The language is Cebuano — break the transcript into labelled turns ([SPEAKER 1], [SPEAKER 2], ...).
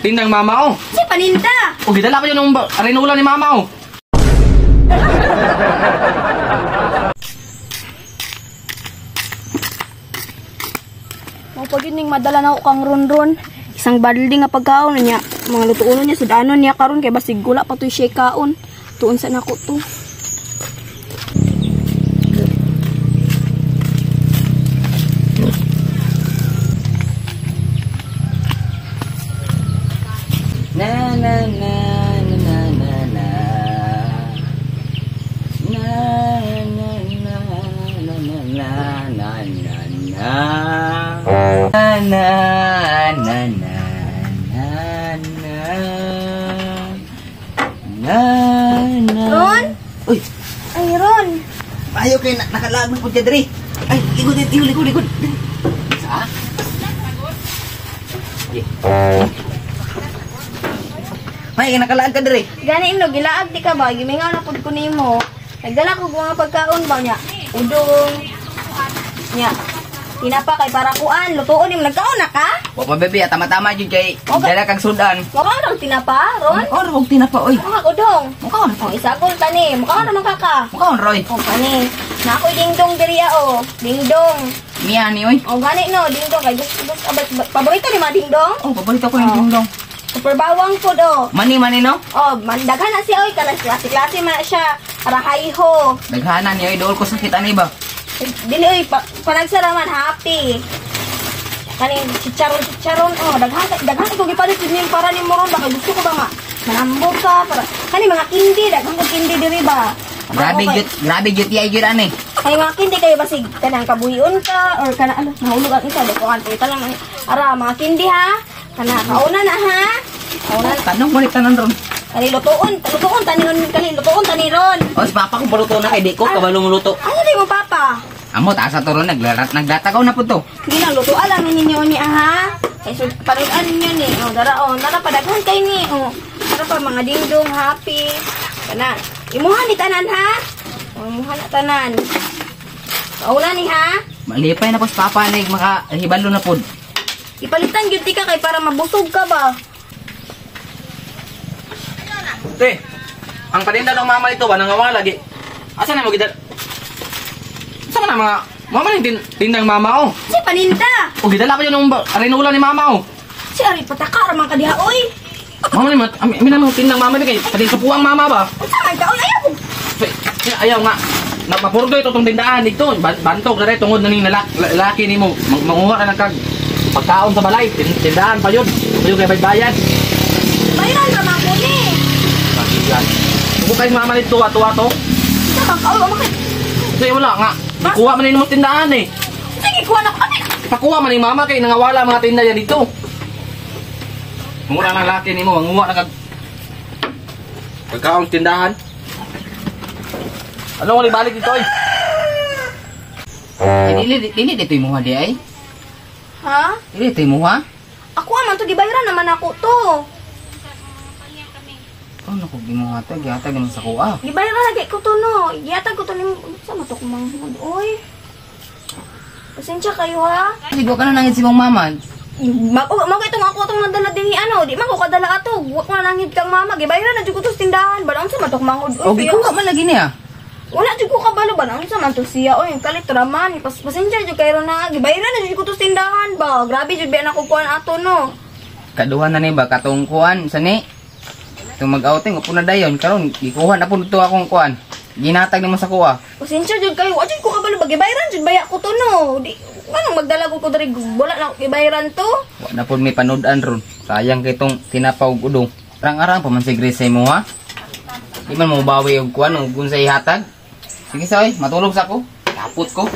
[SPEAKER 1] tindang mama oh.
[SPEAKER 2] Si paninda.
[SPEAKER 1] O gidala pa yun ang arinula ni mama oh.
[SPEAKER 2] Mao pa gyud ning madala na ako kang ronron. Isang balde nga pagkaon niya, mga lutuonon niya, sudanon niya karon kay basig gula pa to'y siya kaon. Tuon sa nako to.
[SPEAKER 3] Na na na na na na na na na na na na na na na na na na na na.
[SPEAKER 2] Ron?
[SPEAKER 3] Uy!
[SPEAKER 2] Ay, Ron!
[SPEAKER 3] Ayaw kay nakalag na po dyan diri. Ay, likod, likod, likod, likod. Sa? May nakalaag ka diri.
[SPEAKER 2] Gani no, gilaag di ka ba? Gimingaw na pud ko nimo. Nagdala ko mga pagkaon ba niya? Udong. Nya. Tinapa kay para kuan, lutuon nimo nagkaon na ka?
[SPEAKER 3] Wa pa bebe, tama-tama jud kay
[SPEAKER 2] Okay.
[SPEAKER 3] dala kag sudan.
[SPEAKER 2] Mukha nang tinapa, Ron?
[SPEAKER 3] Oh, og tinapa oy.
[SPEAKER 2] Mukha udong.
[SPEAKER 3] Mukha
[SPEAKER 2] Oh, isagol tani. Mukha naman kaka.
[SPEAKER 3] Mukha Roy.
[SPEAKER 2] Oh, kani. Na ako'y dingdong diri oh. Dingdong.
[SPEAKER 3] Niya ni oy.
[SPEAKER 2] Oh, gani no, dingdong kay gusto gusto paborito ni mga dingdong.
[SPEAKER 3] Oh, paborito ko yung dingdong.
[SPEAKER 2] Super bawang po do.
[SPEAKER 3] Mani mani no?
[SPEAKER 2] Oh, man daghan na siya oy, kanang klase-klase man na siya. Rahayho.
[SPEAKER 3] Daghana ni oy, dool ko sakit ani ba.
[SPEAKER 2] Dili oy, panagsara man happy. Kaning chicharon-chicharon oh, daghan daghan ko gipalit jud ning para nimo ron ba kay gusto ko ba nga manambok ka para kani mga kindi, daghan ko kindi diri ba.
[SPEAKER 3] Grabe
[SPEAKER 2] Ako,
[SPEAKER 3] gyud, grabe gyud yay gyud ani.
[SPEAKER 2] Kay mga kindi kayo basig kanang kabuhion ka or kana ano nahulog ang isa do kuan pita lang ara mga kindi ha. Kana kauna na ha. Kauna na.
[SPEAKER 3] Tanong mo ni tanan ron.
[SPEAKER 2] Kani lutuon, lutuon tani ron, kani lutuon tani ron.
[SPEAKER 3] Oh, si papa ko paluto na kay di ko kabalo mo luto.
[SPEAKER 2] Ano di mo papa?
[SPEAKER 3] Amo ta sa turon naglarat nagdatagaw na pud to.
[SPEAKER 2] Sige lang, lutuan lang ninyo ni ha. Kay so paruan ninyo ni. Oh, dara oh, nara padaghan kay ni. Oh, dara pa mga dingdong happy. Kana. Imuha ni tanan ha. Oh, imuha na tanan. Kauna ni ha.
[SPEAKER 3] Malipay na po si papa ni maka hibalo na pud.
[SPEAKER 2] Ipalitan gyud ti ka kay para mabusog ka ba.
[SPEAKER 1] Te, ang paninda ng mama nito ba nangawala lagi. Asa na mo gidala? Asa man ang mga mama ni tindang mama oh.
[SPEAKER 2] Si paninda.
[SPEAKER 1] O gidala pa yun ang arinula ni mama oh.
[SPEAKER 2] Si ari pataka ra man ka diha oy.
[SPEAKER 1] Mama ni amin na mga tindang mama ni kay pati supuang mama ba.
[SPEAKER 2] Unsa man ka oy ayaw ko.
[SPEAKER 1] Ayaw nga. Mapurdo ito tong tindahan dito. Bantog na rin tungod na ning lalaki nimo. Manguha ka ng kag pagkaon sa balay. Tindahan pa yun. Kayo kay baybayan.
[SPEAKER 2] Bayaran ra man ko ni.
[SPEAKER 1] Yan. Huwag kayo mama nito ato ato.
[SPEAKER 2] Unsa man ka oy wa man.
[SPEAKER 1] Kasi wala nga. Ikuha man nimo tindahan eh.
[SPEAKER 2] Sige kuha na ko kami.
[SPEAKER 1] Ipakuha man ni mama kay nangawala mga tinda yan dito. Mura na laki nimo, manguha na kag pagkaon tindahan. Ano mo balik dito oy?
[SPEAKER 3] Ay, dili dili dito imuha di ay.
[SPEAKER 2] Ha?
[SPEAKER 3] Dili dito imuha.
[SPEAKER 2] Ako man to gibayaran naman ako to.
[SPEAKER 3] Oh, naku, gimuha to, gihatag naman sa kuha.
[SPEAKER 2] Gibayaran lagi ko to no. Gihatag ko to nimo. Sa man to kumanghod oy. Pasensya kayo ha.
[SPEAKER 3] Sige, ka na nangit si mong mama.
[SPEAKER 2] Mao itong ako itong nadala din ano, di man ko kadala ato. Wa ko na nanghid kang mama, gibayaran na jud ko to sa tindahan. Ba unsa man to kumanghod oy.
[SPEAKER 3] O, gikuha man lagi niya.
[SPEAKER 2] Wala jud ko kabalo ba unsa man to siya oy, kalit ra man. Pasensya jud kayo na, gibayaran na jud ko to sa tindahan ba. Grabe jud biya na ko kuan ato no.
[SPEAKER 3] Kaduha na ni ba katong kuan sa ni. Itong mag-outing, upo na dayon. Karon, gikuha na po nito akong kuan. Ginatag naman sa kuha.
[SPEAKER 2] Pasensya jud kayo. Wa jud ko kabalo ba gibayaran jud baya ko to no. Di nganong magdala ko diri wala na ko gibayaran to.
[SPEAKER 3] Wa na po may panood-an ron. Sayang kay itong tinapaw og udong. Arang-arang pa man si Grace sa imo ha. Di man mo bawi og kuan og unsa ihatag. Sige soy, matulog sa ko. Tapot ko.